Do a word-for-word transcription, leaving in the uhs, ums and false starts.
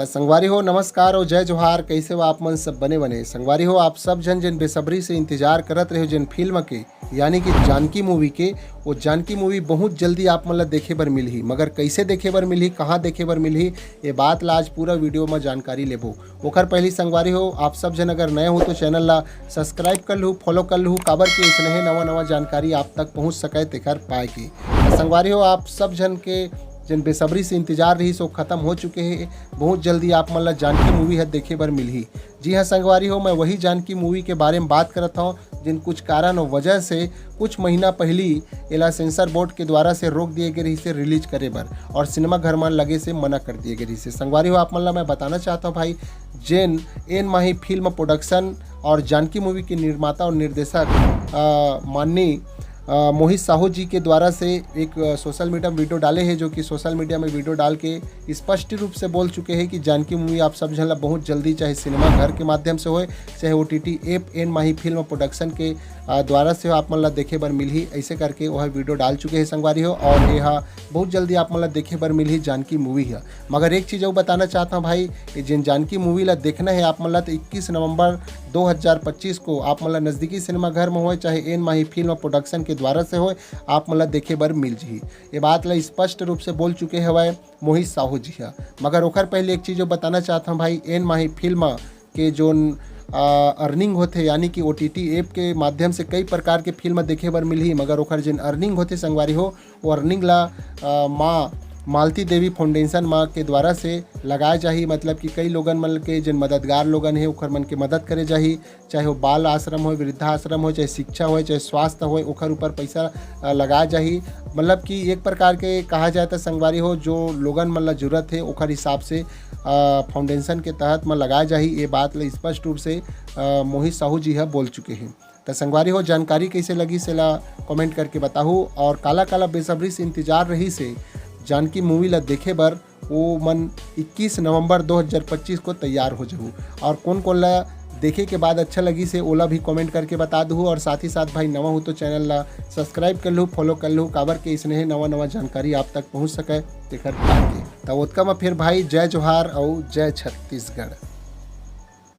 त संगवारी हो, नमस्कार अउ जय जोहार। कइसे हो आप मन? सब बने बने? संगवारी हो, आप सब झन जेन बेसब्री से इंतजार करत रहे हो जेन फिल्म के, यानी कि जानकी मूवी के, वो जानकी मूवी बहुत जल्दी आप मन ला देखे बर मिलही। मगर कइसे देखे बर मिलही, कहाँ देखे बर मिलही, ये बात ला आज पूरा वीडियो में जानकारी लेबो। ओखर पहली संगवारी हो, आप सब झन अगर नए हो तो चैनल ला सब्सक्राइब कर लहू, फॉलो कर लहू, काबर के इसने नवा नवा जानकारी आप तक पहुँच सके तेखर पाए के। त संगवारी हो, आप सब झन के जेन बेसब्री से इंतजार रहिस, वो खत्म हो चुके हे। बहुत जल्दी आप मन ला जानकी मूवी ह देखे बर मिलही। जी हाँ संगवारी हो, मैं वही जानकी मूवी के बारे में बात करत हौं, जिन कुछ कारण और वजह से कुछ महीना पहली एला सेंसर बोर्ड के द्वारा से रोक दिए गए रहिस हे रिलीज करे बर, और सिनेमा घर मन लगे से मना कर दिए गए रहिस हे। संगवारी हो, आप मन ला मैं बताना चाहता हूँ भाई, जेन एन माही फिल्म प्रोडक्शन और जानकी मूवी के निर्माता और निर्देशक, अ, माननीय, अ, मोहित साहू जी के द्वारा से एक, अ, सोशल मीडिया में वीडियो डाले हैं, जो कि सोशल मीडिया में वीडियो डाल के स्पष्ट रूप से बोल चुके हैं कि जानकी मूवी आप सब झन ला बहुत जल्दी, चाहे सिनेमा घर के माध्यम से होए, चाहे ओटीटी ऐप एन माही फिल्म प्रोडक्शन के, अ, द्वारा से आप मन ला देखे बर मिलही, ऐसे करके वह वीडियो डाल चुके हैं संगवारी हो। और ये हा बहुत जल्दी आप मन ला देखे बर मिलही जानकी मूवी ह। मगर एक चीज़ अउ बताना चाहता हूँ भाई, कि जिन जानकी मूवी ला देखना है आप मन ला, तो इक्कीस नवंबर दो हज़ार पच्चीस को आप मन ला नजदीकी सिनेमा घर में होए, चाहे एन माही फिल्म प्रोडक्शन के द्वारा से होए, आप मन ला देखे बर मिल जही। ये बात ला स्पष्ट रूप से बोल चुके हवय मोहित साहू जी ह। मगर ओखर पहले एक चीज़ अउ बताना चाहत हूँ भाई, एन माही फिल्म के जोन, आ, अर्निंग होथे, यानी कि ओटीटी ऐप के माध्यम से कई प्रकार के फिल्म देखे बर मिलही, मगर ओखर जेन अर्निंग होथे संगवारी हो, वो अर्निंग ला, आ, माँ मालती देवी फाउंडेशन माँ के द्वारा से लगाए जाही। मतलब कि कई लोगन मन के जेन मददगार लोगन हे, ओखर मन के मदद करे जाही, चाहे वो बाल आश्रम होए, वृद्धाश्रम होए, चाहे शिक्षा होए, चाहे स्वास्थ्य होए, ओखर ऊपर पैसा, आ, लगाए जाही। मतलब कि एक प्रकार के कहा जाए तो संगवारी हो, जो लोगन मन ला जरूरत हे, ओखर हिसाब से, आ, फाउंडेशन के तहत म लगाए जाही। ये बात ला स्पष्ट रूप से, आ, मोहित साहू जी ह बोल चुके हैं। त संगवारी हो, जानकारी कैसे लगी, सेला कमेंट करके बताहू। और काला काला बेसब्री से इंतजार रहिस हे जानकी मूवी ला देखे बर, वो मन इक्कीस नवंबर दो हज़ार पच्चीस को तैयार हो जहू। और कौन कौन ला देखे के बाद अच्छा लगिस हे, ओला भी कमेंट करके बता दहू। और साथ ही साथ भाई, नवा हो तो चैनल ला सब्सक्राइब कर लहू, फॉलो कर लहू, काबर के इसने नवा नवा जानकारी आप तक पहुँच सके, तेखर पाके। त ओतका म फिर भाई, जय जोहार अउ जय छत्तीसगढ़।